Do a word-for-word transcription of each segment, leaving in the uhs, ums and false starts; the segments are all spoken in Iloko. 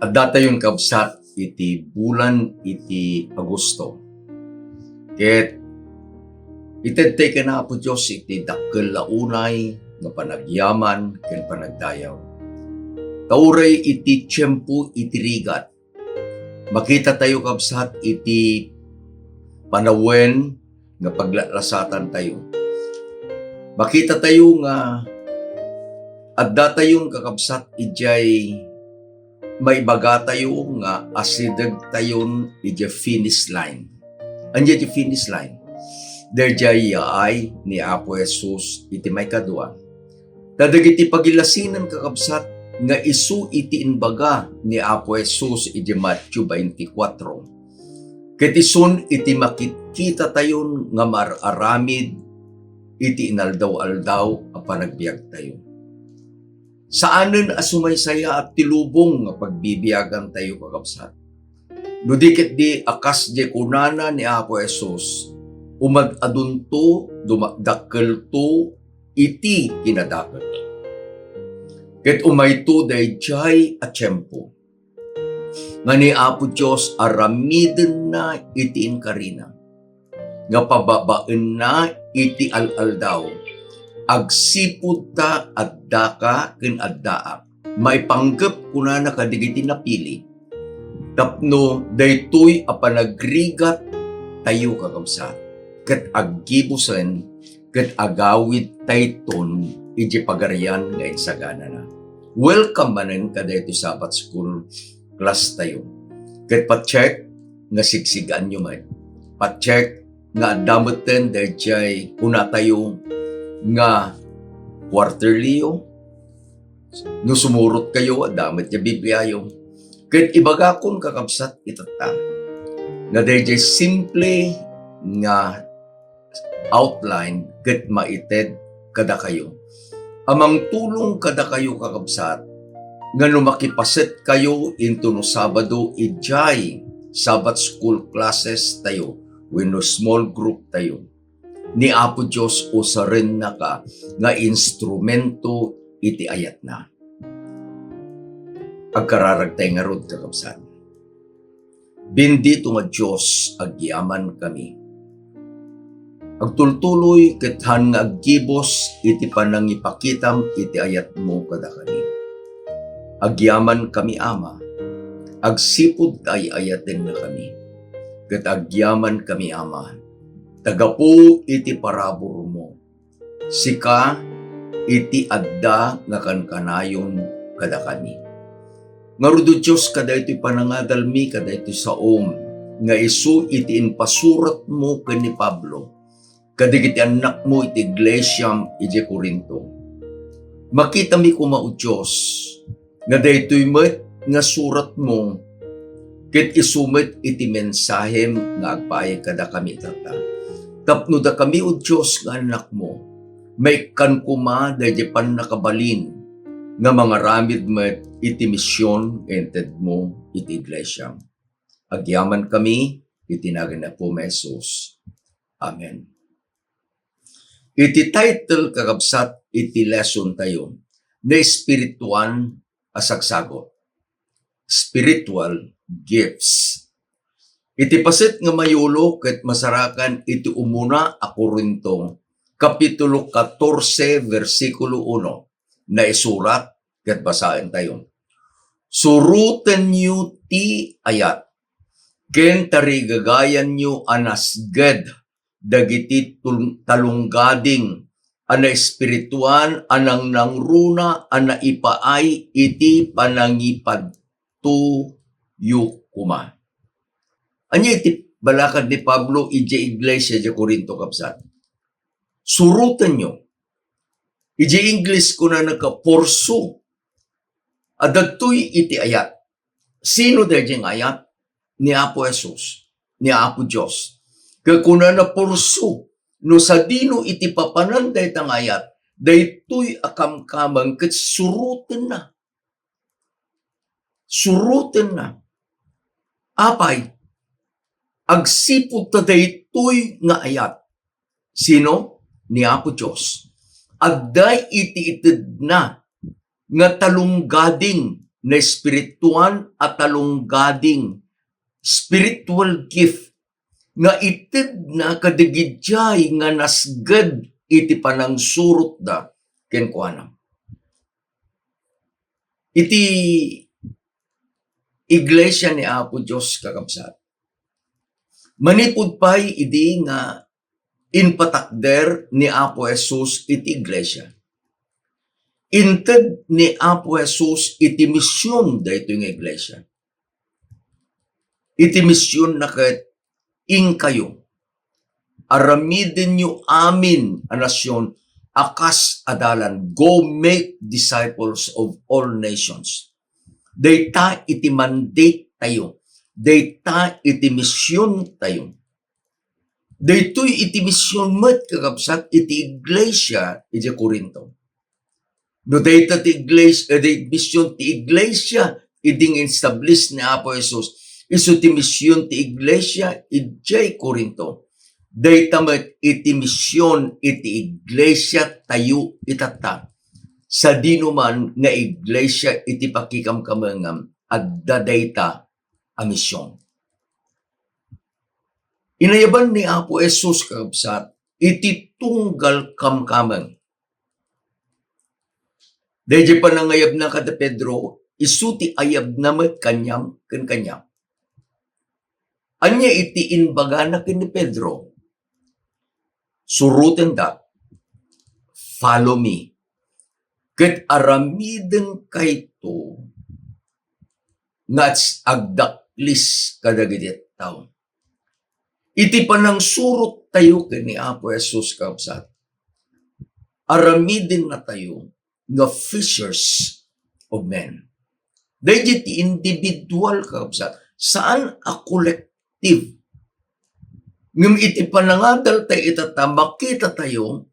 Addatayon, kabsat, iti bulan iti Agosto. Ket itedtay ken Apo Dios iti dakkel a unay nga panagyaman ken panagdayaw. Ta uray iti tiempo iti rigat, makitatayo, kabsat, iti panawen nga paglalasatan tayo. Makita tayo nga adda tayon, kakabsat, idiay maibaga tayo nga asideg tayon idiay finish line. Ania ti finish line? Daydiay yaay ni Apo Jesus iti maikadua. Ta dagiti pagilasinan, kakabsat, nga isu iti imbaga ni Apo Jesus iti Mateo twenty-four, ket isun iti makitkita tayon nga mar-aramid iti inaldaw-aldaw a panagbiag tayo. Saanen a sumaysayaat ti lubong nga pagbibiagan tayo, kakabsat. No di ketdi a kas diay kunana ni Apo Jesus, umadadunto, dumadakkelto iti kinadakkel. Ket umayto daydiay a tiempo nga ni Apo Dios aramidenna iti inkarina, nga pababaenna iti al-aldaw, agsipud ta addaka ken addaak. Maipanggep, kunana, kadagiti napili, tapno daytoy a panagrigat tayo, kakabsat, ket aggibusen ket agawid tayton iti Pagarian nga insaganana. Welcome manen kadaytoy Sabbath School class tayo. Ket pa-check nga sigsig-anyo met. Pa-check nga adda metten daydiay kunatayo nga quarterly yo. No sumurot kayo, adda met diay Bibliayo. Ket ibagakon, kakabsat, itatta, nga daydiay simple nga outline ket maited kadakayo a mangtulong kadakayo, kakabsat, nga no makipaset kayo intono Sabado idiay Sabbath School classes tayo wenno small group tayo, ni Apo Dios usarennaka nga instrumento iti ayatna. Agkararagtay ngarud, kakabsat. Bendito nga Dios, agyamankami. Agtultuloy ket han nga aggibus iti panangipakitam iti ayatmo kadakami. Agyamankami, Ama, agsipud ta ay-ayatennakami. Ket agyamankami, Ama, ta gapu iti paraburmo, sika iti adda nga kankanayon kadakami. Ngarud, O Dios, kadaytoy panangadalmi, kadaytoy saom nga isu iti impasuratmo ken ni Pablo kadagiti annakmo iti iglesiam idiay Corinto. Makitami koma, O Dios, nga daytoy met nga suratmo ket isu met iti mensahem nga agpaay kadakami itatta. Tapno dakami, O Dios nga annakmo, maikkan koma daydiay pannakabalin nga mangaramid met iti mision nga intedmo iti iglesiam. Agyamankami iti nagan ni Apo Jesus. Amen. Iti title, kakabsat, iti lesson tayo, naespirituan a sagsagot. Spiritual gifts. Iti paset nga mayulo ket masarakan iti umuna a Corinto, kapitulo katorse, bersikulo uno, naisurat ket basaen tayo. Surotenyo ti ayat, ken tarigagayanyo a nasged dagiti tul-, talunggading a naespirituan a nangnangruna a naipaay iti panangipadtoyo koma. Ania iti balakad ni Pablo idiay iglesia idiay Corinto, kabsat? Surotenyo. Idiay English, kunana ka, pursue. Adda daytoy iti ayat. Sino daydiay nga ayat? Ni Apo Jesus, ni Apo Dios. Ket kunana, pursue, no sadino iti papanan dayta nga ayat, daytoy a kamkameng ket surotenna. Surotenna. Apay? Agsipud ta daytoy nga ayat. Sino? Ni Apo Dios. Adda iti itedna nga talunggading naespirituan a talunggading, spiritual gift, nga itedna kadagidiay nga nasged iti panangsurotda kenkuana. Iti iglesia ni Apo Dios, kakabsat, manipud pay idi nga impatakder ni Apo Jesus iti iglesia, inted ni Apo Jesus iti mision daytoy nga iglesia. Iti mision na ket, inkayo, aramidenyo amin a nasion a kas adalan. Go make disciples of all nations. Dayta iti mandate tayo. Dayta iti mision tayo. Daytoy iti mision met, kakabsat, iti iglesia iti Corinto. No dayta ti iglesia, eh, di mision ti iglesia idi nga instablis ni Apo Jesus, isu ti mision ti iglesia idiay Corinto. Dayta met iti mision iti iglesia tayo itatta. Sadino man nga iglesia iti pakikamkamengam, adda dayta a mision. Inayaban ni Apo Jesus, kakabsat, iti tunggal kamkameng. Daydiay panangayabna kada Pedro, isu ti ayabna met kaniam ken kaniak. Ania iti imbagana ken ni Pedro? Surotenda, "Follow me." Ket aramidenkayto nga agdaklis kadagiti tao. Iti panangsurot tayo ken ni Apo Jesus, kabsat, aramiden na tayo nga fishers of men. Daydi ti individual, kabsat, saan a collective. Ngem iti panangadal tayo itatta, makita tayo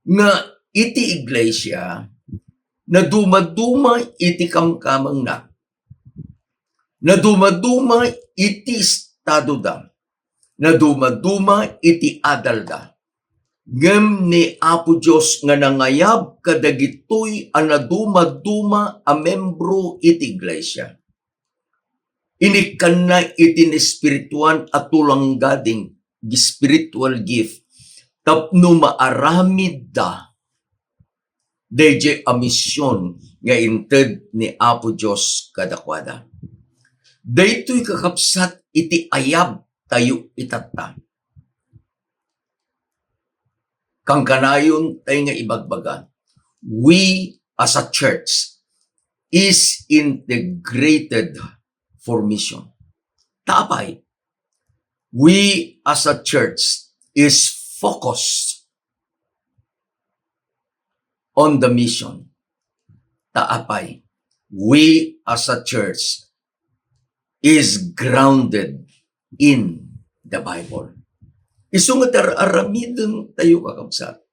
nga iti iglesia, nadumaduma iti kamkamengna. Nadumaduma iti estadoda. Nadumaduma iti adalda. Ngem ni Apo Dios nga nangayab kadagitoy a nadumaduma a membro iti iglesia. Inikkanna iti naespirituan a tulanggading, spiritual gift, tapno maaramidda daydiay a mision nga inted ni Apo Dios kadakuada. Daytoy, kakabsat, iti ayab tayo itatta. Kankanayon tay nga ibagbaga, we as a church is integrated for mission. Ta apay, we as a church is focused on the mission. Ta apay, we as a church is grounded in the Bible. Isu nga tar-, aramiden tayo, kakabsat.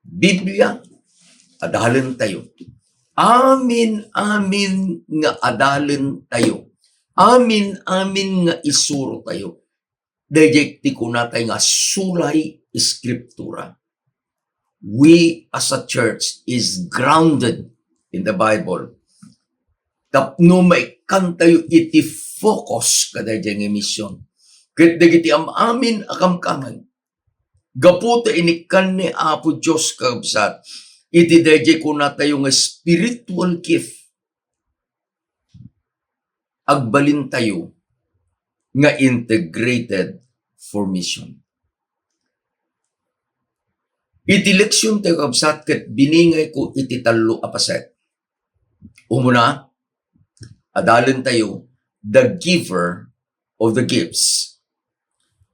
Biblia, adalen tayo. Amin-amin nga adalen tayo. Amin-amin nga isuro tayo. Daydiay ti kunatay nga sulay Eskriptura. We as a church is grounded in the Bible. Tapno maikkan tayo iti focus kadaydiay nga mission. Ket dagiti am-amin a kamkameng, gapu ta inikkan ni Apo Dios, kabsat, iti daydiay kunatayo nga spiritual gift, agbalintayo nga integrated for mission. Iti leksion tayo, kabsat, ket biningayko iti tallo a paset. Umuna, adalen tayo, the giver of the gifts.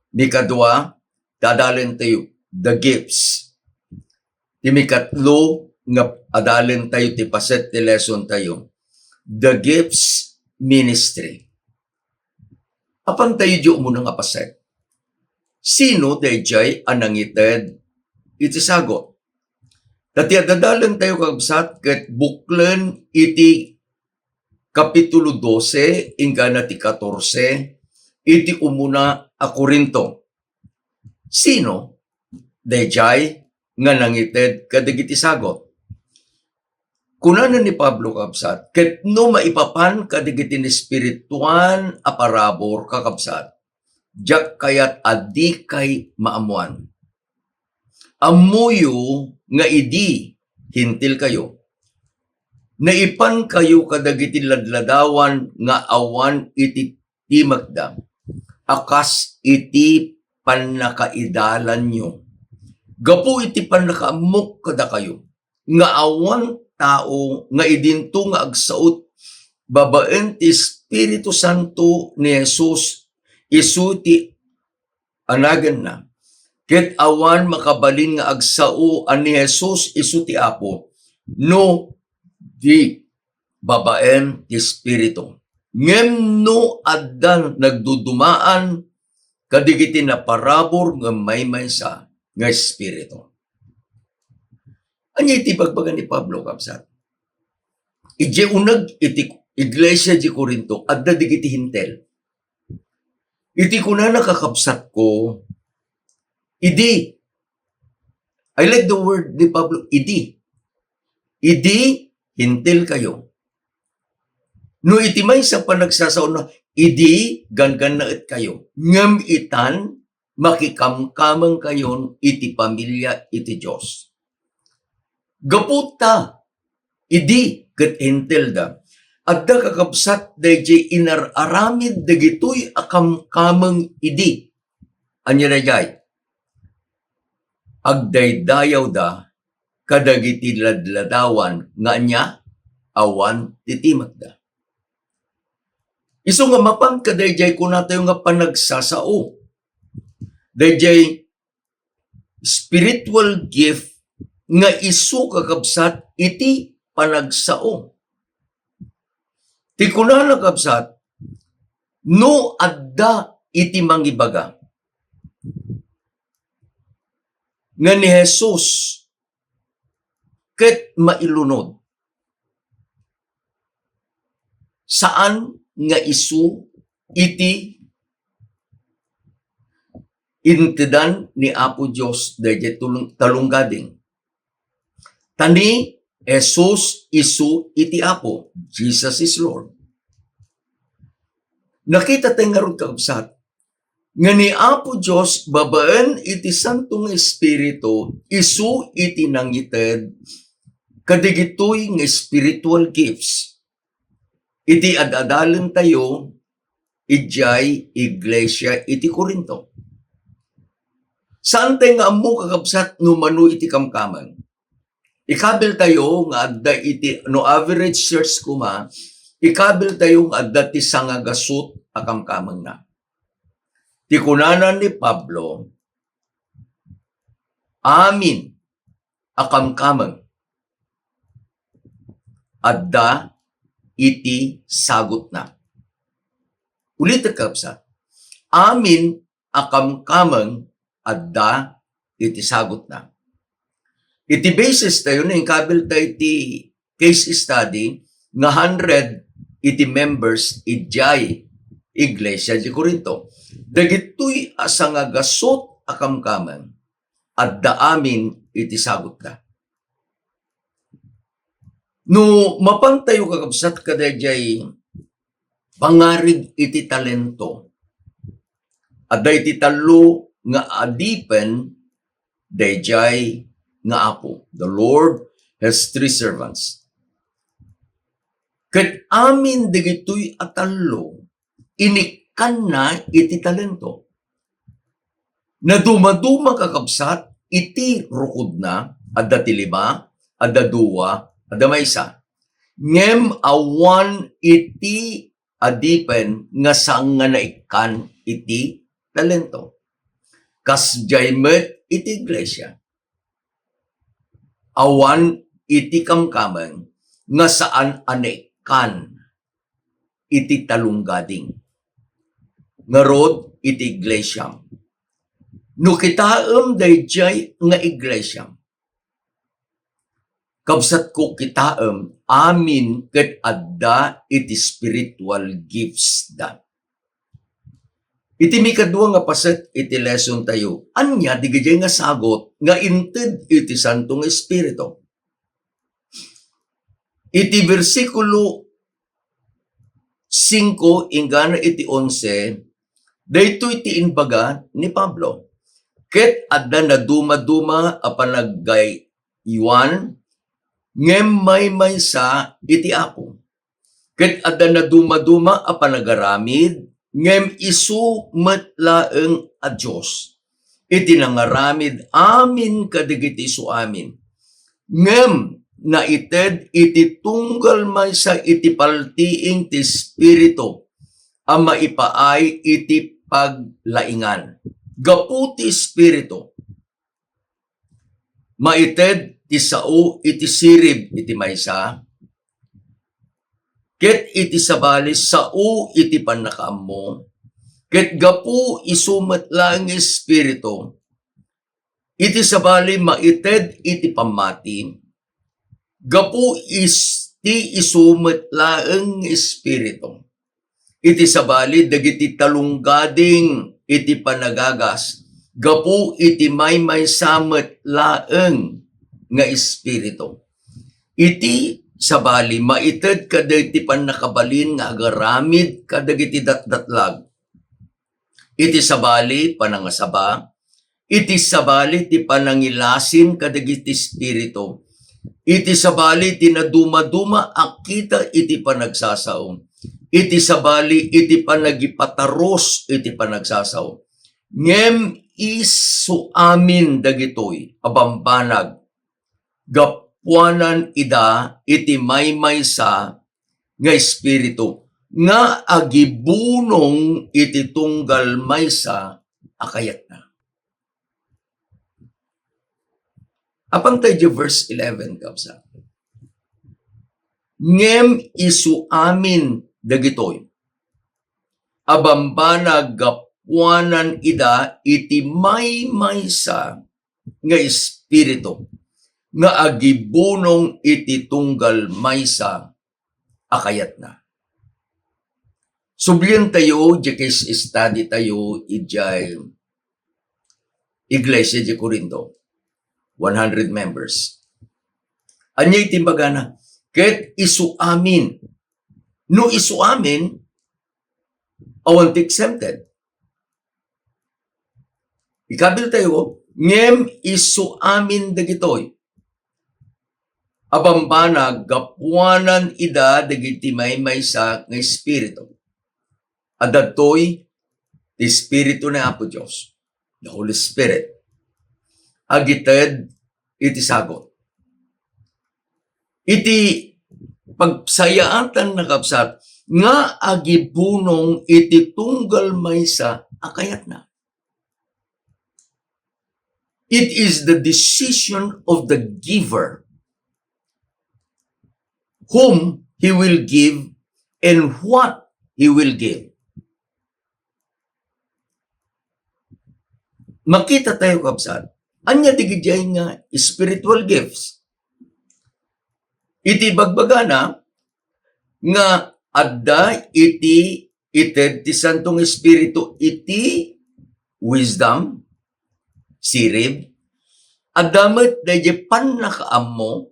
Mikadua, adalen tayo, the gifts. Ti mikatlo nga adalen tayo ti paset ti lesson tayo, the gifts ministry. Apan tayo di umuna nga paset. Sino daydiay a nangited iti sagut? Ta ti adadalen tayo, kabsat, ket buklen iti Kapitulo dose, inggana ti katorse, iti umuna a Corinto. Sino daydiay nga nangited kadagiti sagut? Kunana ni Pablo, kakabsat, ket no maipapan kadagiti espirituan a parabur, kakabsat, diak kayat a dikay maammoan. Ammoyo nga idi Hentil kayo, naipan kayo kadagiti ladladawan nga awan iti timekda, a kas iti pannakaidalanyo. Gapu iti pannakaammok kadakayo, nga awan tao nga idinto nga agsaot babaen ti Espiritu Santo ni Jesus isu ti anaganna, ket awan makabalin nga agsao a ni Jesus isu ti Apo, no di babaen ti Espiritu. Ngem no adda nagdudumaan kadagiti naparabur nga maymaysa nga espiritu. Ania iti ibagbaga ni Pablo, kabsat? Idiay uneg iti iglesia di Corinto, adda dagiti Hentil. Iti kunana, kakabsatko, idi. I like the word ni Pablo, idi. Idi, Hentil kayo. No iti maysa panagsasaona, idi, ganggannaet kayo. Ngem itan, makikamkameng kayon iti pamilia iti Dios. Gapu ta, idi ket Hentilda, adda, kakabsat, daydiay inar-aramid dagitoy a kamkameng idi. Ania daydiay? Agdaydayawda kadagiti ladladawan nga ania? Awan ti timekda. Isu nga mapan kadaydiay kunatayo nga panagsasao, daydiay spiritual gift nga isu, kakabsat, iti panagsao. Ti kunana, kabsat, no adda iti mangibaga nga ni Jesus ket mailunod, saan nga isu iti intedan ni Apo Dios daydiay tulong-, talonggading. Ta ni Jesus isu iti Apo, Jesus is Lord. Nakita tayo ngarud, kakabsat, nga ni Apo Dios babaen iti Santo nga Espiritu, isu iti nangited kadagitoy nga spiritual gifts iti ad-adalentayo idiay iglesia iti Corinto. Saan tayo nga ammo, kakabsat, no mano iti kamkameng. Ikabil tayo nga adda iti, no average church koma, ikabil tayo nga adda ti sangagasut a kamkamengna. Ti kunana ni Pablo, amin a kamkameng adda iti sagutna. Ulitek, kabsat. Amin a kamkameng adda iti sagutna. Iti basis tayo, no inkabil tayo ti case study nga hundred iti members idiay iglesia di Corinto. Dagitoy a sangagasut a kamkameng, adda amin iti sagutda. No mapan tayo, kakabsat, kadaydiay pangarig iti talento, adda iti tallo nga adipen daydiay nga Apo. The Lord has three servants. Ket amin dagitoy a tallo, inikkanna iti talento. Nadumaduma, kakabsat, iti rukodna, adda ti lima, adda dua, adda maysa. Ngem awan iti adipen nga saan nga naikkan iti talento. Kasdiay met iti iglesia. Awan iti kamkameng nga saan a naikkan iti talonggading. Ngarud, iti iglesiam. No kitaem daydiay nga iglesiam, kabsatko, kitaem, amin ket adda iti spiritual gifts da. Iti mikadua nga paset iti lesson tayo, ania dagiti nga sagut nga inted iti Santo nga Espiritu? Iti bersikulo singko inggana iti onse, daytoy ti imbaga ni Pablo, "Ket adda nadumaduma a panaggayyuan, ngem maymaysa iti Apo. Ket adda nadumaduma a panagaramid, ngem isu met laeng a Dios iti nangaramid amin kadagiti isuamin. Ngem naited iti tunggal maysa iti paltiing ti Espiritu a maipaay iti paglaingan. Gapu ti Espiritu, maited ti sao iti sirib iti maysa, ket iti sabali, sao iti pannakaammo, ket gapu isu met laeng nga Espiritu, iti sabali, maited iti pammati, gapu is-, ti isu met laeng nga Espiritu, iti sabali, dagiti talonggading iti panagagas, gapu iti maymaysa met laeng nga Espiritu. Iti sabali, maited kadagiti pannakabalin nga agaramid kadagiti datdatlag. Iti sabali, panangasaba. Iti sabali, ti panangilasin kadagiti espiritu. Iti sabali, ti nadumaduma a kita iti panagsasao. Iti sabali, iti panagipatarus iti panagsasao. Ngem isu amin dagitoy a bambanag, gapuanan ida iti maymaysa nga Espiritu nga agibunong iti tunggal maysa a kayatna." Apan tayo verse eleven, kabsat. "Ngem isu amin dagitoy a bambanag gapuanan ida iti maymaysa nga Espiritu nga agibunong iti tunggal maysa a kayatna." Sublien tayo, diay case study tayo, idiay iglesia di Corinto, one hundred members. Ania iti imbagana? "Ket isu amin." No isu amin, awan ti exempted. Ikabil tayo, "Ngem isu amin dagitoy a bambanag gapuanan ida dagiti maymaysa nga espiritu." Adda daytoy ti Espiritu ni Apo Dios, the Holy Spirit, agited iti sagut. Iti pagsayaatan, nakabsat, nga agibunong iti tunggal maysa a kayatna. It is the decision of the giver whom he will give and what he will give. Makita tayo, kabsat, ania dagiti nga spiritual gifts. Iti bagbagana nga adda iti ited ti Santong Espiritu iti wisdom, sirib, adda met daydiay pannakaammo,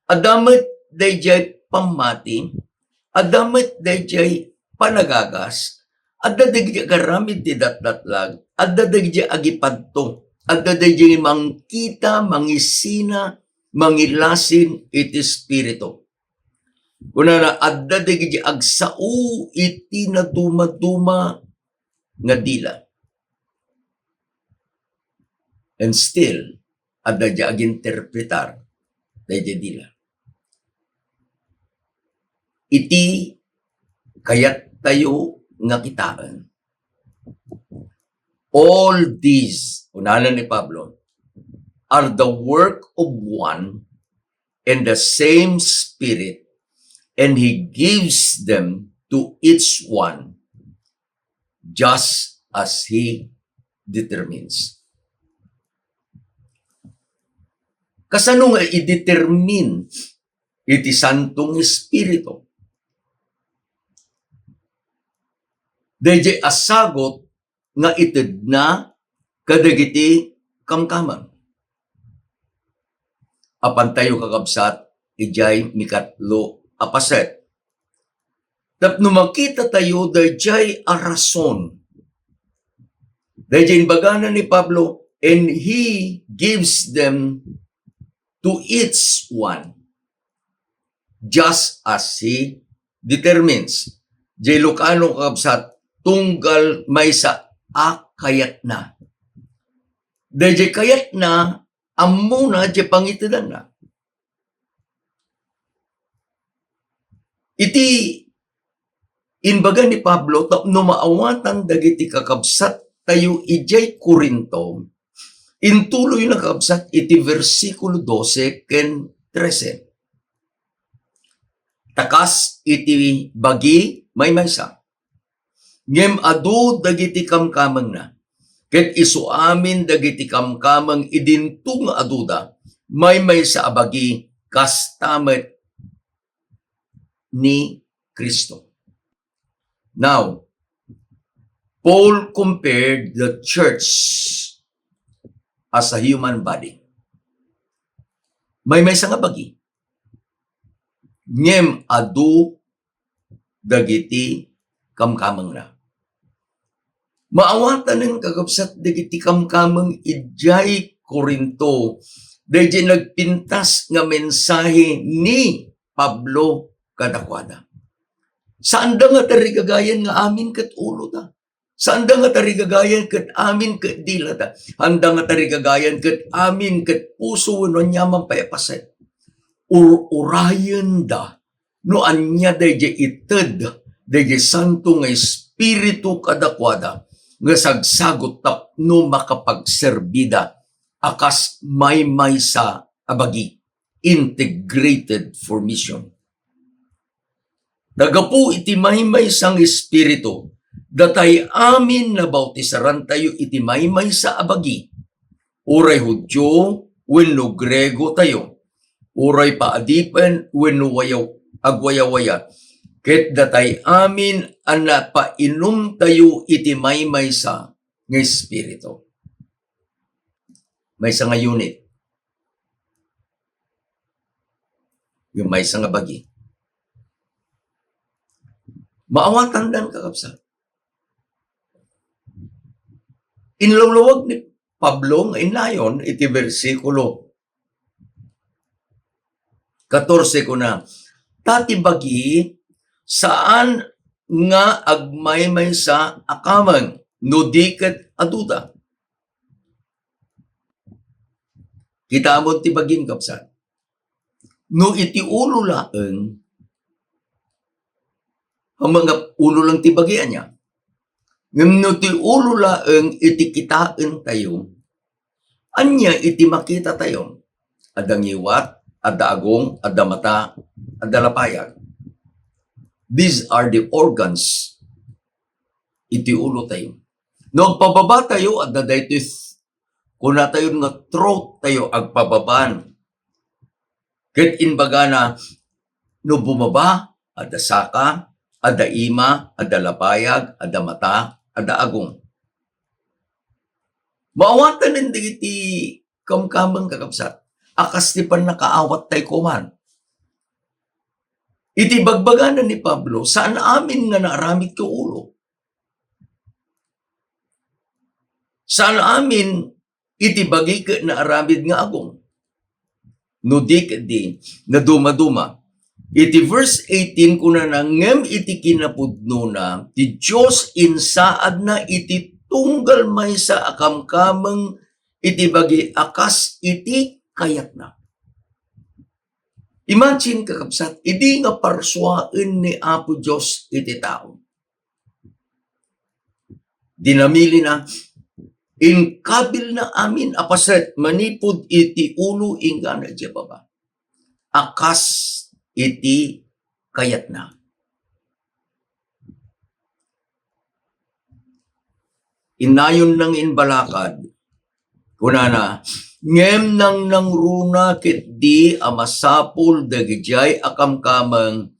adda met daydiay pammati, adda met daydiay panagagas, adda daydiay agaramid ti datdatlag, adda daydiay agipadto, adda daydiay mangkita, mangisina, mangilasin iti Espiritu. Kunana, adda dagiti agsao iti nadumaduma nga dila. And still, adda di aginterpretar daydi dila. Iti kayat tayo nga kitaen, all these, kunana ni Pablo, are the work of one and the same Spirit, and He gives them to each one just as He determines. Kasano nga i-determine iti Santong Espiritu daydiay a sagut nga itedna kadagiti kamkameng? Apan tayo, kakabsat, idiay mikatlo a paset. Tapno makitatayo daydiay a rason. Daydiay imbagana ni Pablo, "And he gives them to each one just as he determines." Diay Ilocano, kakabsat, tunggal maysa a kayatna. Daydiay kayatna, ammona diay pangitedanna. Iti imbaga ni Pablo, tapno maawatan dagiti kakabsattayo idiay Corinto, intuloyna, kakabsat, iti bersikulo dose ken trese. Ta kas iti bagi maymaysa, ngem adu dagiti kamkamengna, ket isu amin dagiti kamkameng idinto nga aduda, maymaysa a bagi, kasta met ni Cristo. Now, Paul compared the church as a human body. Maymaysa nga bagi. Ngem adu dagiti kamkamengna. Maawatanen, kakabsat, dagiti kamkameng idiay Corinto, daydiay nagpintas nga mensahe ni Pablo kadakuada. Saanda nga tarigagayan nga amin ket uloda. Saanda nga tarigagayan ket amin ket dilata. Saanda nga tarigagayan ket amin ket puso wenno aniaman pay a paset. Ur-urayenda no ania daydiay ited daydiay Santo nga Espiritu kadakuada nga sagsagut tapno makapagserbida a kas maymaysa a bagi, integrated for mission. Nagapu iti maymaysa nga Espiritu, datay amin nabautisarantayo iti maymaysa a bagi, uray Judio wenno Griego tayo, uray paadipen wenno wayaw-, agwayawaya, ket datay amin a napainumtayo iti maymaysa nga Espiritu. Maysa nga unit. Yung maysa nga bagi. Maawatandan, kakabsat. Inlawlawag ni Pablo nga innayon iti bersikulo katorse, kuna, "Ta ti bagi saan nga agmaymaysa a kameng no di ket aduda." Kitaem ti bagim, kabsat. No iti ulo laeng, ammom nga ulo lang ti bagi, ania? Ngem no ti ulo laeng iti kitaentayo, ania iti makitatayo? Adda ngiwat, adda agung, adda mata, adda lapayag. These are the organs iti ulotayo. No agpababatayo, adda daytoy th-, kunatayon nga throat tayo agpababan. Ket imbagana, no bumaba, adda saka, adda ima, adda lapayag, adda mata, adda agung. Maawatanen dagiti kamkameng, kakabsat, a kas ti pannakaawat tay koman. Iti bagbagana ni Pablo, saan amin nga naaramid ket ulo. Saan amin iti bagi ket naaramid nga agung. No di ket di, nadumaduma. Iti verse eighteen, kunana, "Ngem iti kinapudnona, ti Dios insaadna iti tunggal maysa a kamkameng iti bagi a kas iti kayatna." Imagine, kakabsat, idi nga parsuaen ni Apo Dios iti tao. Dinamilina, inkabilna amin a paset manipud iti ulo inggana idiay baba, a kas iti kayatna. Innayon nang imbalakad, kunana, "Ngem nangnangruna ketdi a masapul dagidiay a kamkameng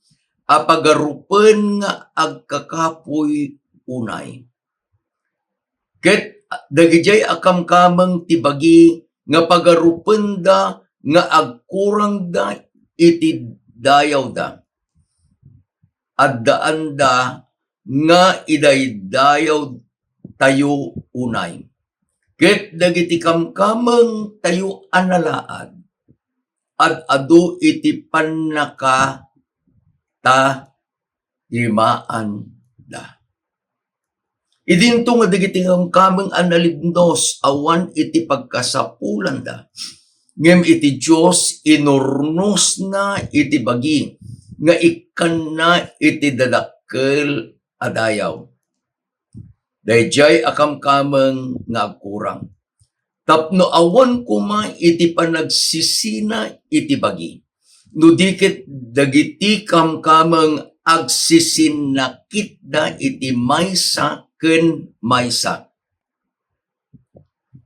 a pagarupen nga agkakapuy unay. Ket dagidiay a kamkameng ti bagi nga pagarupenda nga agkurangda iti dayawda. Addaanda nga idaydayaw tayo unay. Ket dagiti kamkameng tayo a nalaad, ad-adu iti pannaka ta rimaanda. Idinto nga dagiti kamkameng a nalibnos awan iti pagkasapulanda, ngem iti Dios inurnosna iti bagi nga ikkanna iti dadakkel a dayaw. Daydiay a kamkameng nga agkurang. Tapno awan koma iti panagsisina iti bagi. No di ket dagiti kamkameng agsisinnakitda iti maysa ken maysa.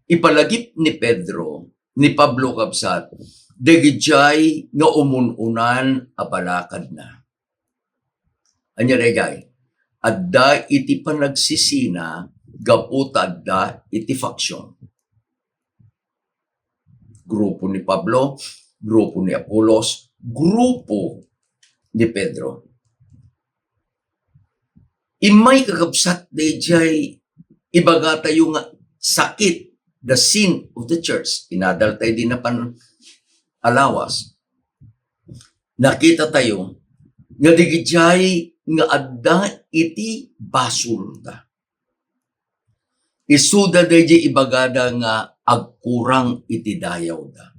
Ipalagip ni Pedro, ni Pablo kabsat, dagidiay nga umun-unan a balakadna. Ania daydiay? Adda iti panagsisina gapu ta adda iti faction. Grupo ni Pablo, grupo ni Apolos, grupo ni Pedro. Immay kakabsat daydiay ibagatayo nga sakit, the sin of the church. Inadal tayo di napan alawas. Nakita tayo nga digidiay nga adda iti basolda. Isuda daydiay ibagada nga agkurang iti dayawda.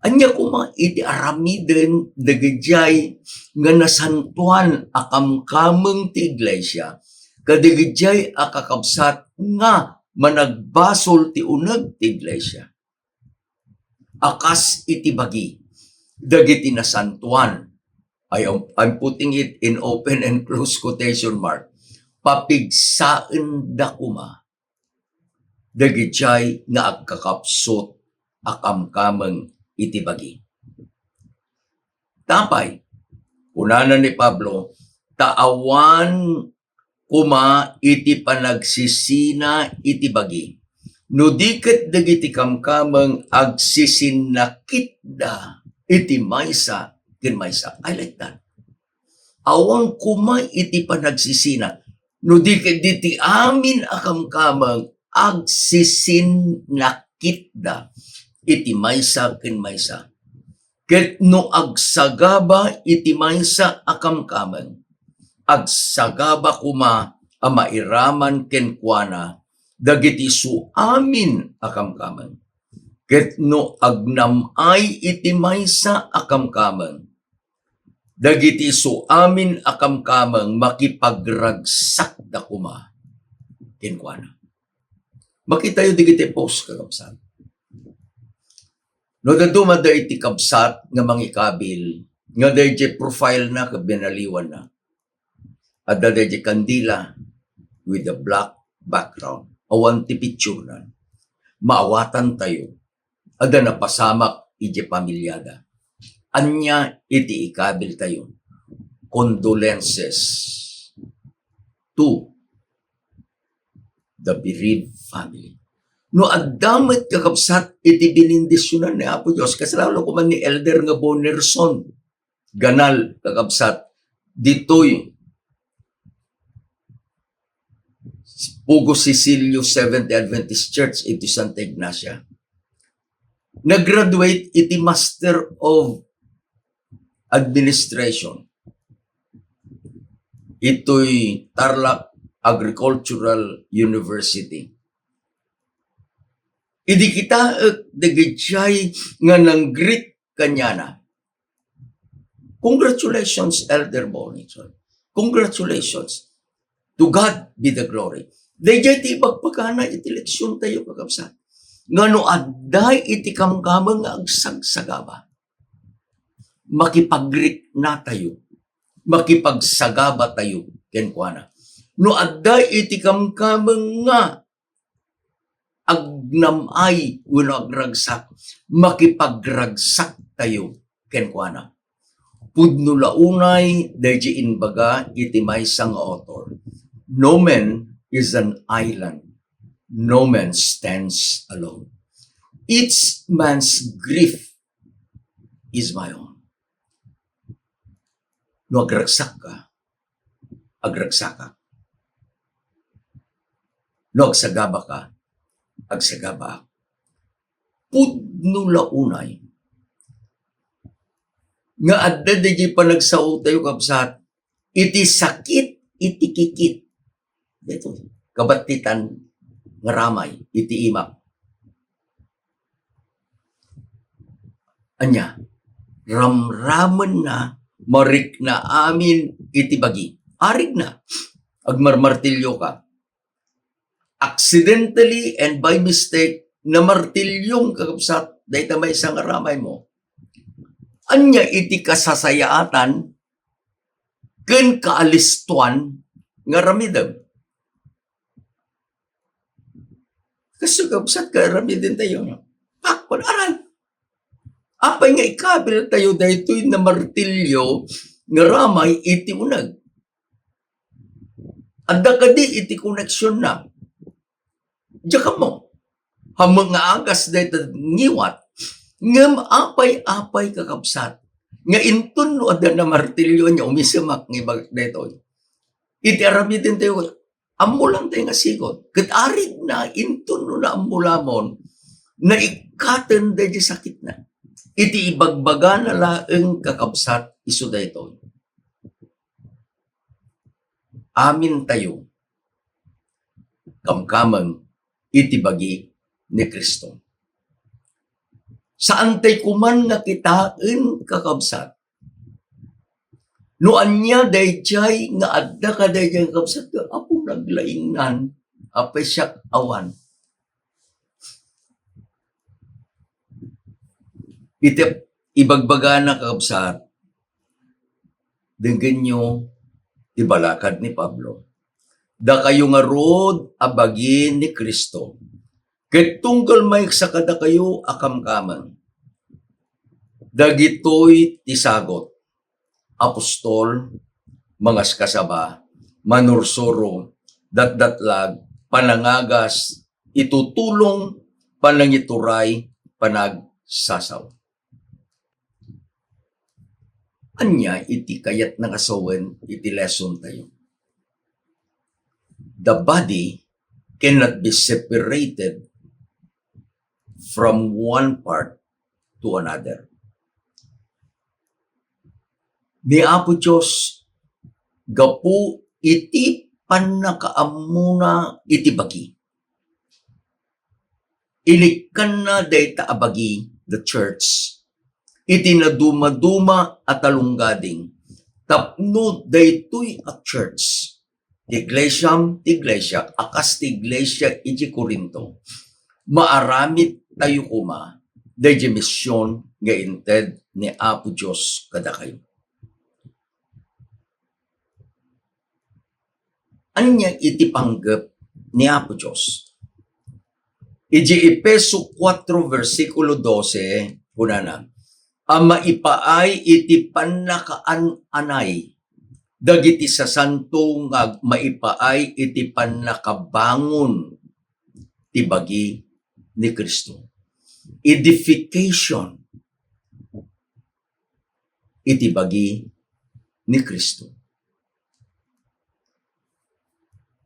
Ania koma iti aramiden dagidiay nga nasantoan a kamkameng ti iglesia, kadagidiay a kakabsat nga managbasol ti uneg ti iglesia? A kas iti bagi dagiti nasantoan, I am, I'm putting it in open and close quotation mark, papigsaenda koma dagidiay nga agkakapsut a kamkameng iti bagi. Tapay, kunana ni Pablo, ta awan koma iti panagsisina iti bagi, no di ket dagiti kamkameng agsisinnakitda iti maysa ken maysa. I like that. Awan koma iti panagsisina, no di ket diti amin a kamkameng agsisinnakitda iti maysa ken maysa. Ket no agsagaba iti maysa a kamkameng, agsagaba koma a mairaman kenkuana dagiti isu amin a kamkameng. Ket no agnam-ay iti maysa a kamkameng, dagiti isu amin a kamkameng makipagragsakda koma kenkuana. Makitayo dagiti post, kakabsat. No dadduma da iti kabsat nga mangikabil, nga daydiay profile na ket binaliwan na. Adda daydiay kandila with a black background. Awan ti picture na. Maawatan tayo. Adda napasamak iti pamiliada. Ania iti ikabil tayo? Condolences to the bereaved family. No adda met, kakabsat, iti binindisionan ni Apo Dios, kasla koma ni Elder nga Bonerson Ganal, kakabsat, ditoy Pugo Cecilio Seventh-day Adventist Church iti Santa Ignacia. Nag-graduate iti Master of Administration itoy Tarlac Agricultural University. Idi kitaek dagidiay nga nang-greet kaniana, "Congratulations, Elder Bonison. Congratulations. To God be the glory." Daydiay ti ibagbagana iti leksion tayo, kakabsat. Nga no adda iti kamkameng nga agsagsagaba, makipagreet na tayo, makipagsagaba tayo kenkuana. No adda iti kamkameng nga agnam-ay wenno agragsak, makipagragsak tayo kenkuana. Pudno la unay daydi imbaga iti maysa nga author, "No man is an island, no man stands alone. Each man's grief is my own." No agragsakka, agragsakak. No agsagabaka, agsagabaak. Pudno la unay nga adda daydiay panagsaotayo, kabsat, iti sakit, iti kikit. Daytoy, kabattitan nga ramay iti imak. Ania, ramramenna, marikna amin iti bagi. Arigna, agmarmartilioka. Accidentally and by mistake, namartiliom, kakabsat, dayta maysa nga ramaymo. Ania iti kasasayaatan ken kaalistoan nga aramidem? Kastoy, kabsat, nga aramidentayo, no? Pakpal, aray! Apay nga ikabiltayo daytoy namartilio nga ramay iti uneg? Adda kadi iti koneksionna? Diak ammo. Ammok nga agas dayta ngiwat. Ngem apay-apay, kakabsat, nga inton no adda namartilio, ania, umisemak nga ibagak daytoy. Iti aramidentayo, ammo lang tayo nga sigud. Ket arigna, inton no naammo lamon, naikkaten daydiay sakitna. Iti ibagbagana laeng, kakabsat, isu daytoy. Amintayo kamkameng iti bagi ni Cristo. Saantay koman nga kitaen, kakabsat, no ania daydiay nga adda kadaydiay, kakabsat, nga, "Apo, naglaingnan. Apay siak awan?" Iti ibagbagana, kakabsat, denggenyo ti balakad ni Pablo. Dakayo ngarud a bagi ni Cristo, ket tunggal maysa kadakayo a kamkameng. Dagitoy ti sagut: apostol, mangaskasaba, manursuro, datdatlag, panangagas, itutulong, panangituray, panagsasaw. Ania iti kayatna nga sawen iti lesson tayo? The body cannot be separated from one part to another. Ni Apo Dios, gapu iti pannakaammona iti bagi, inikkanna dayta a bagi, the church, iti nadumaduma a talunggading tapno daytoy a church, ti iglesiam, ti iglesia a kas ti iglesia iti Corinto, maaramid tayo koma daydiay mision nga inted ni Apo Dios kadakayo. Ania iti panggep ni Apo Dios? Iti Efeso kuatro, bersikulo dose, kunana, a maipaay iti pannakaananay dagiti sasanto nga ag-, maipaay iti pannakabangon ti bagi ni Cristo. Edification iti bagi ni Cristo.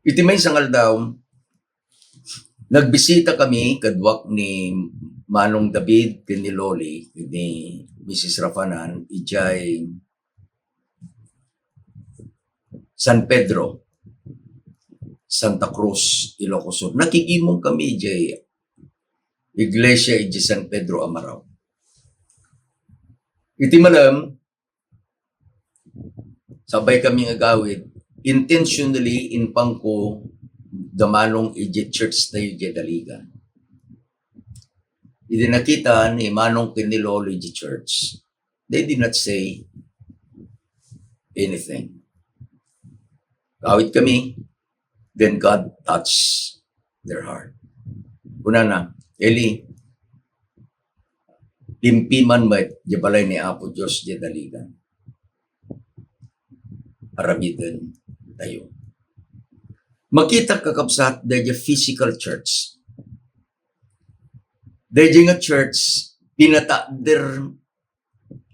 Iti maysa nga aldaw, nagbisita kami kaduak ni Manong David ken ni Loli, ni Missus Rafanan, idiay San Pedro, Santa Cruz, Ilocos Sur. Nakigimong kami idiay iglesia idiay San Pedro Amarao. Iti malem, sabay kami nga agawid, intentionally, impangko da Manong idiay church tayo idiay Daligan. Idi nakita ni Manong ken ni Lolo idiay church, they did not say anything. Agawid kami, then God touched their heart. Kunana, "Eli, limpiman met diay balay ni Apo Dios diay Daligan. Aramiden tayo." Makita, kakabsat, daydiay physical church. Daydiay nga church, pinatakder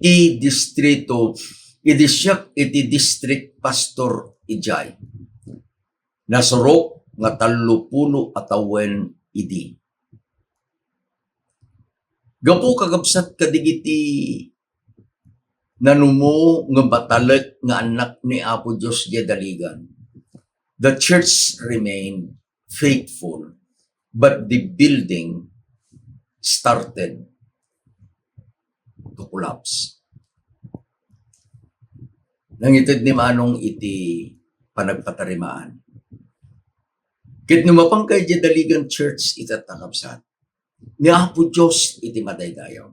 ti distrito Idi siak iti district pastor idiay, nasurok nga tallopulo a tawen idi. Gapu, kakabsat, kadagiti nanumo nga matalek nga annak ni Apo Dios diay Daligan, the church remained faithful, but the building started to collapse. Nangited ni Manong iti panagpatarimaan. Ket no mapanka idiay Daligan Church, ita, kakabsat, ni Apo Dios iti madaydayaw.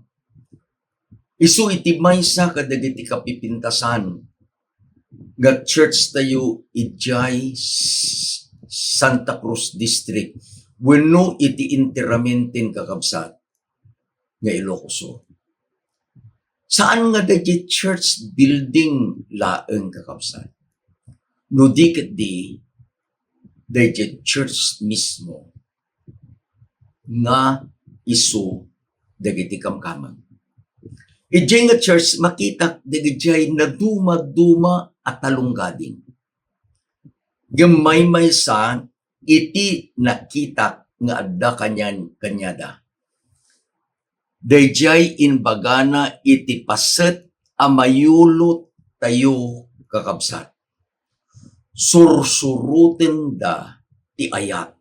Isu iti maysa kadagiti kapipintasan nga church tayo idiay S-, Santa Cruz District wenno iti enteramente, kakabsat, nga Ilocos Sur. Saan nga daydiay church building laeng, kakabsat, no di ketdi daydiay church mismo nga isu dagiti kamkameng. Idiay nga church, makitak dagidiay naduma-duma a talonggading. Ngem maymaysa iti nakitak nga adda kanian-kaniada. Daydiay imbagana iti paset a mayulot tayo, kakabsat. Sursurotenda ti ayat.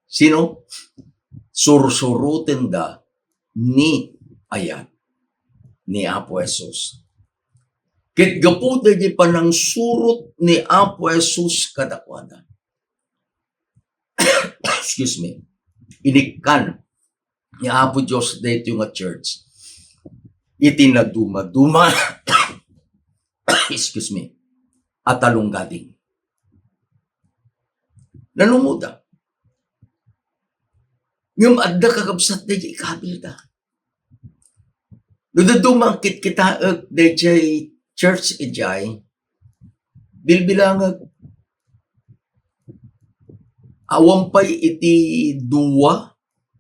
Sino? Sursurotenda ni ayat ni Apo Jesus. Ket gapu dagiti panangsurot ni Apo Jesus kadakuada, excuse me, inikkan ni Apo Dios daytoy nga church iti naduma-duma, excuse me, a talonggading. Nanumuda. Ngem adda, kakabsat, daydiay ikabilda. No dadduma, kitkitaek daydiay church idiay, bilbilangek, awan pay iti dua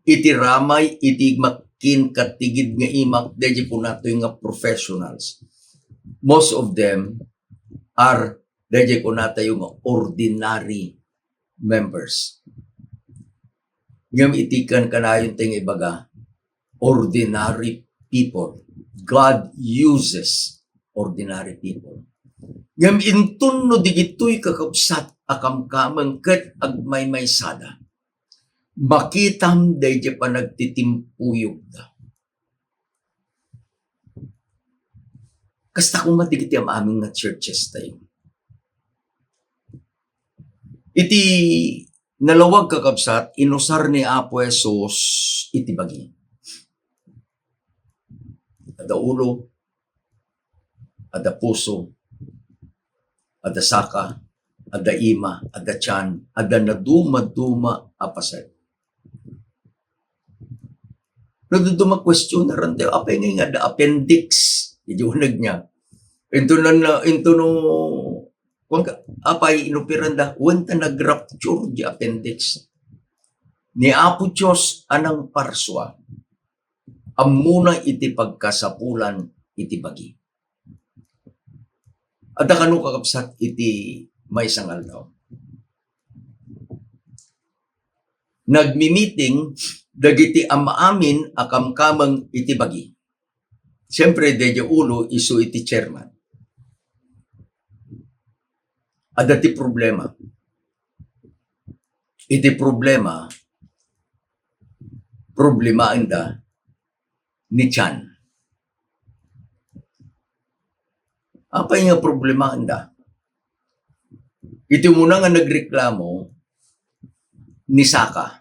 iti ramay iti makinkattigid nga imak daydiay kunatoy nga professionals. Most of them are daydiay kunatayo nga ordinary members. Ngem iti kankanayon ti nga ibaga, ordinary people. God uses ordinary people. Ngem inton no digitoy, kakabsat, a kamkameng ket agmaymaysada, makitam daydiay panagtitimpuyogda. Kasta koma dagiti am-amin nga churches tayo. Iti nalawag, kakabsat, inusar ni Apo Jesus iti bagi. Adda ulo, adda puso, adda saka, adda ima, adda tiyan, adda naduma-duma a paset. No dadduma, questionaren tayo, apay ngay nga adda appendix? Iti uneg niya. Into na, into no, kuwan ka, apay inupiran da, wen ta nag-rupture di appendix. Ni Apo Dios a nangparsua, ammona iti pagkasapulan iti bagi. Adda kano, kakabsat, iti maysa nga aldaw. Nagmi-meeting dagiti am-amin a kamkameng iti bagi. Siyempre, daydiay ulo isu iti chairman. Adda ti problema. Iti problema, problemaenda ni tiyan. Apay nga problemaenda? Iti umuna nga nagreklamo ni Saka.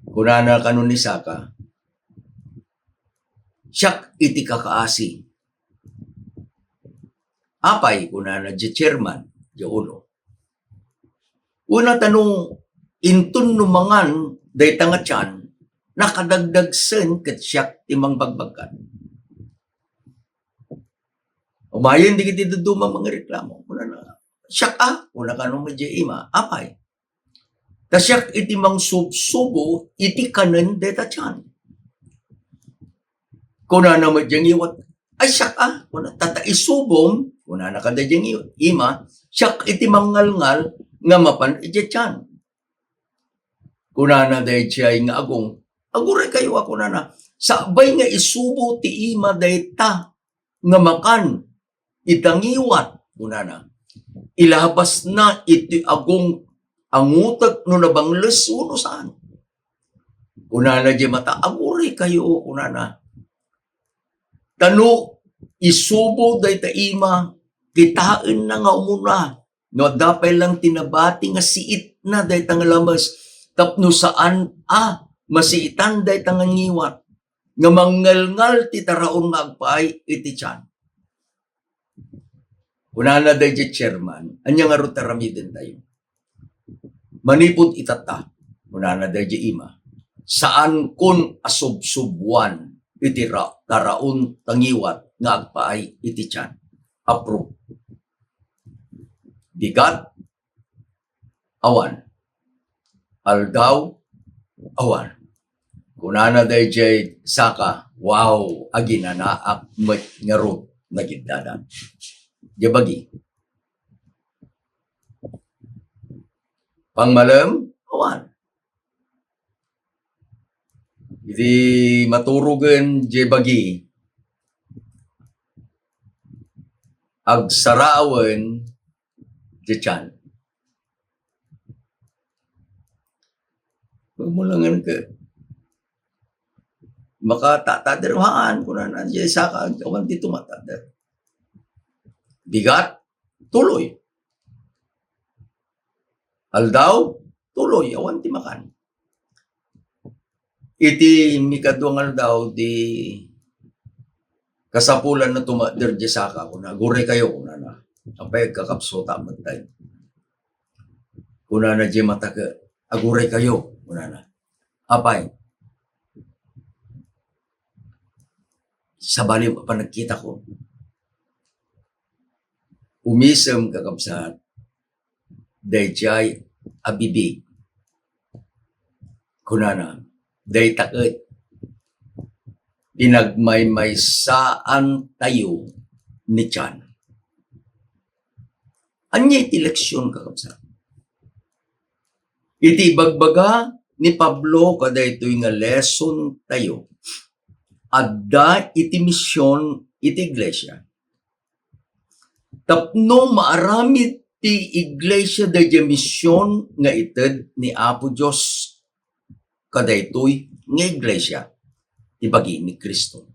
Kunana kano ni Saka, "Siak iti kakaasi." "Apay?" kunana di chairman, di ulo. Una, ta no inton no mangan dayta nga tiyan, nakadagdagsen ket siak ti mangbagbagkat. Umayen dagiti dadduma mangreklamo. Kunana, "Siak a," kuna kano met di ima, "Apay?" "Ta siak iti mangsubsubo iti kanen dayta tiyan." Kunana met di ngiwat, "Ay, siak a," kuna, "ta, ta isubom," kunana kadaydiay ima, "siak iti mangngalngal nga mapan idiay tiyan." Kunana daydiay nga agong, "Aguray kayo a," kunana, "sakbay nga isubo ti ima dayta nga makan ita ngiwat," kunana. "Ilabasna iti agong a ngutek no nabangles wenno saan." Kunana diay mata, "Aguray kayo," kunana. "Ta no isubo dayta ima, kitaenna nga umuna. No adda pay lang ti nabati nga siitna dayta nga lames, tapno saan a masiitan dayta nga ngiwat, nga mangngalngal ti taraon nga agpaay iti tiyan." Kunana daydiay chairman, "Ania ngarud ti aramidentayo? Manipud itatta," kunana daydiay ima, "saankon a subsubuan iti ra-, taraon ta ngiwat nga agpaay iti tiyan." Approve. Bigat? Awan. Aldaw? Awan. Kunana daydiay saka, "Wow, aginanaak met ngarud, nagiddadan." Diay bagi. Pangmalem? Awan. Idi maturogen diay bagi, agsarawen diay tiyan. Pagmulangan ka, "Makatatader haan," kunana diay saka, "awan ti tumatader." Bigat, tuloy. Aldaw, tuloy, awan ti makan. Iti mikadua nga aldaw, di kasapulan na tumader diay saka, kuna, "Aguray kayo," kunana. "Apay, agkakapsuta met tayo?" Kunana diay mata ket, "Aguray kayo," kunana. "Apay?" "Sabali, panagkita ko, umisem, kakabsat, daydiay a bibig," kunana, "dayta ket pinagmaymaysaantayo ni John." Ania iti leksion, kakabsat? Iti ibagbaga ni Pablo kadaytoy nga lesson tayo, adda iti mision iti iglesia. Tapno maaramid ti iglesia daydiay mision nga ited ni Apo Dios kadaytoy nga iglesia, ti bagi ni Cristo,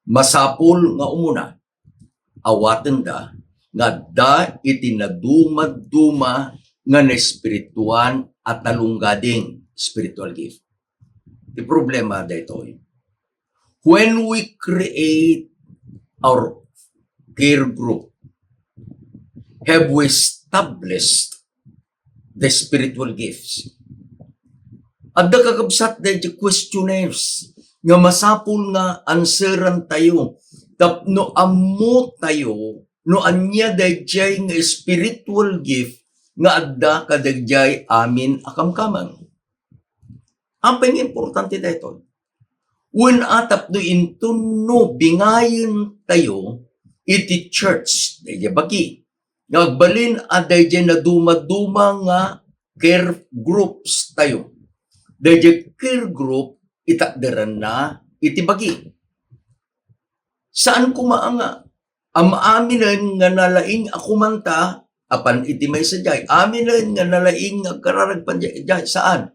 masapul nga umuna, awatenda nga adda iti nadumaduma nga naespirituan a talunggading, spiritual gift. Ti problema daytoy, when we create our care group, have we established the spiritual gifts? Adda, kakabsat, daydiay questionnaires nga masapul nga answerantayo tapno ammotayo no ania daydiay nga spiritual gift nga adda kadaydiay amin a kamkameng. Apay nga importante daytoy? Wen a tapno inton no bingayentayo iti church, daydiay bagi, nga agbalin a daydiay nadumaduma nga care groups tayo. Daydiay care group, itakderanna iti bagi. Saan koma nga am-, aminen nga nalaing a kumanta, apan iti maysa diay, aminen nga nalaing nga agkararag pan diay, diay, saan.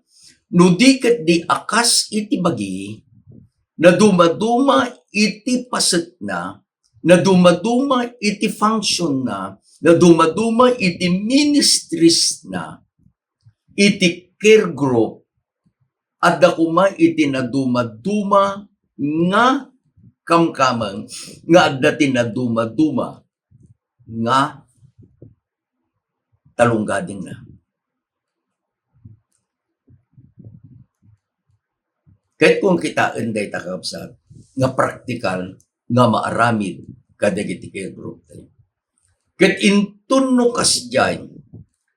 No di ket di a kas iti bagi, nadumaduma iti pasetna, nadumaduma iti functionna, nadumaduma iti ministriesna, iti care group, adda koma iti nadumaduma nga kamkameng nga adda ti nadumaduma nga talunggadingna. Ket kung kitaen dayta, kakabsat, nga praktikal nga maaramid kadagiti care group tayo. Ket inton no kasdiay,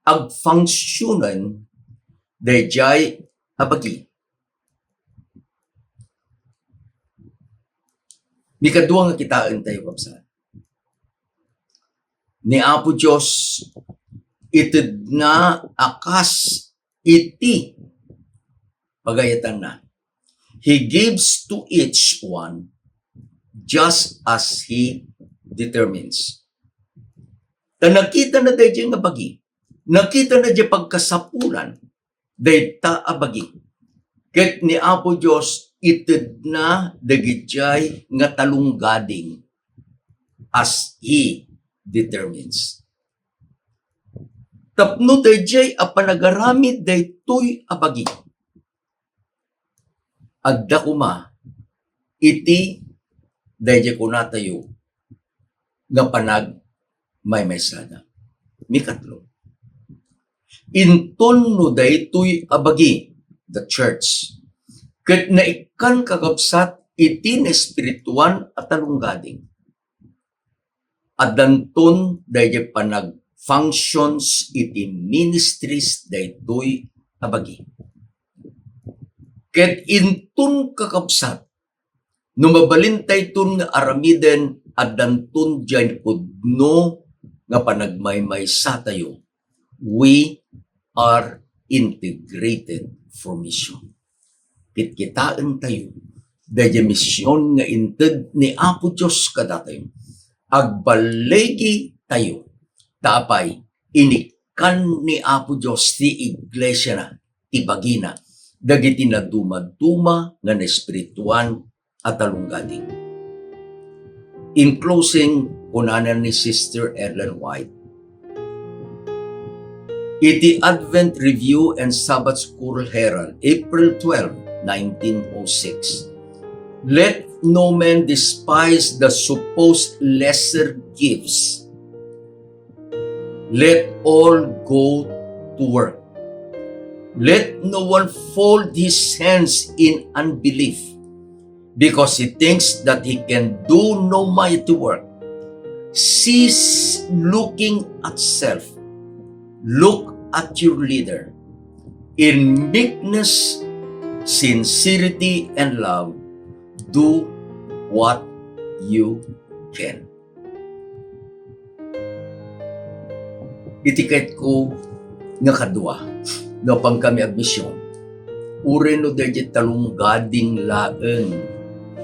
agfunctionan daydiay a bagi. Mikadua nga kitaentayo, kabsat, ni Apo Dios itedna a kas iti pagayatanna. He gives to each one just as he determines. Ta nakitana daydiay nga bagi, nakitana diay pagkasapulan dayta a bagi. Ket ni Apo Dios itedna dagidiay nga talunggading as he determines. Tapno daydiay a panagaramid daytoy a bagi, adda koma iti daydiay kunatayo nga panagmaymaysada. Mikatlo, inton no daytoy a bagi, the church, ket naikkan, kakabsat, iti naespirituan a talunggading, addanton daydiay panag-functions iti ministries daytoy a bagi. Ket inton, kakabsat, no mabalintayton nga aramiden, addanton diay pudno nga panagmaymaysatayo. We are integrated for mission. Kitkitaentayo daydiay mision nga inted ni Apo Dios kadatayo. Agballigitayo, ta apay, inikkan ni Apo Dios ti iglesiana, ti bagina, dagiti nadumaduma nga naespirituan a talunggading. In closing, kunana ni Sister Ellen White, iti Advent Review and Sabbath School Herald, April twelve, nineteen oh six, "Let no man despise the supposed lesser gifts. Let all go to work. Let no one fold his hands in unbelief, because he thinks that he can do no mighty work. Cease looking at self. Look at your leader. In meekness, sincerity, and love, do what you can." Iti kayatko nga kadua, no appankami agmision, uray no daydiay talunggading laeng,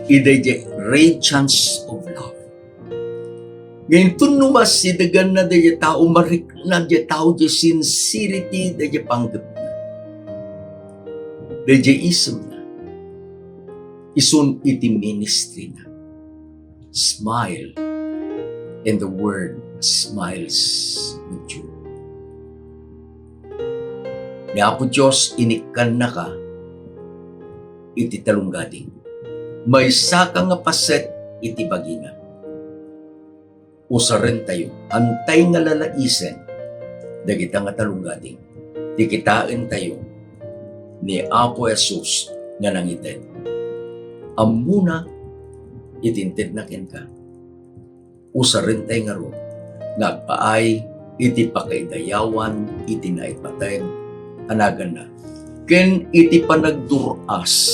iti daydiay radiance of love. Nga inton no masidaganna daydiay tao, marikna daydiay tao, daydiay sincerity, daydiay panggepna, daydiay isemna, isun iti ministry na. Smile, and the world smiles with you. Ni Apo Dios inikkannaka iti talunggading. Maysaka nga paset iti bagina. Usarentayo, antay nga lalaisen dagita nga talunggading ti kitaentayo ni Apo Jesus nga nangited. Ammona iti intedna kenka. Usarentay ngarud nga agpaay iti pakaidayawan iti naipateg a naganna ken iti panagdur-as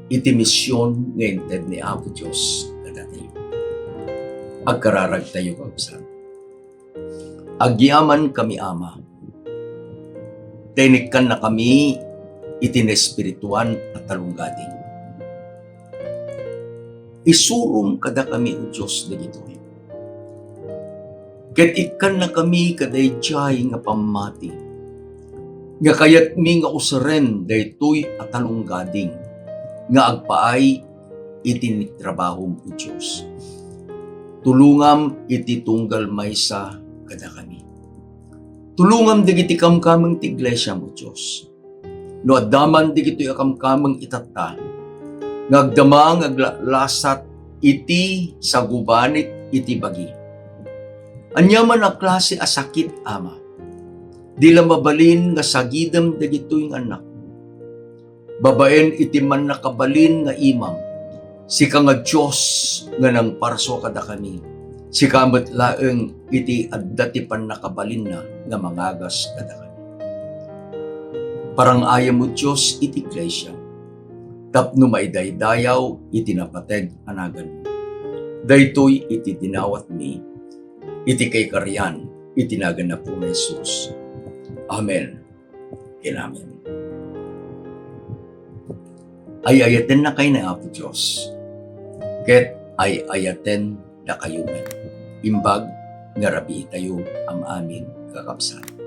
iti mision nga inted ni Apo Dios kadatayo. Agkararagtayo, kakabsat. Agyamankami, Ama, ta inikkannakami iti naespirituan a talunggading. Isurom kadakami, O Dios, dagitoy. Ket ikkannakami kadaydiay nga pammati nga kayatmi nga usaren daytoy a talunggading nga agpaay iti ni trabahom, O Dios. Tulongam iti tunggal maysa kadakami. Tulongam dagiti kamkameng ti iglesiam, O Dios. No adda man dagitoy a kamkameng itatta nga agdama nga aglalasat iti sagubanit iti bagi. Ania man a klase a sakit, Ama, di la mabalin nga sagidem dagitoy nga annak. Babaen iti mannakabalin nga imam, sika nga Dios nga nangparsua kadakami, sika met laeng iti adda ti pannakabalinna nga mangagas kadakami. Parang-ayam, O Dios, iti iglesia. tapno maidaydayaw iti napateg a naganmo. Daytoy iti dinawatmi iti kaikarian iti nagan ni Apo Jesus. Amen ken amen. Ay-ayatennakay ni Apo Dios, ket ay-ayaten dakayo met. Imbag nga rabiitayo, am-amin, kakabsat.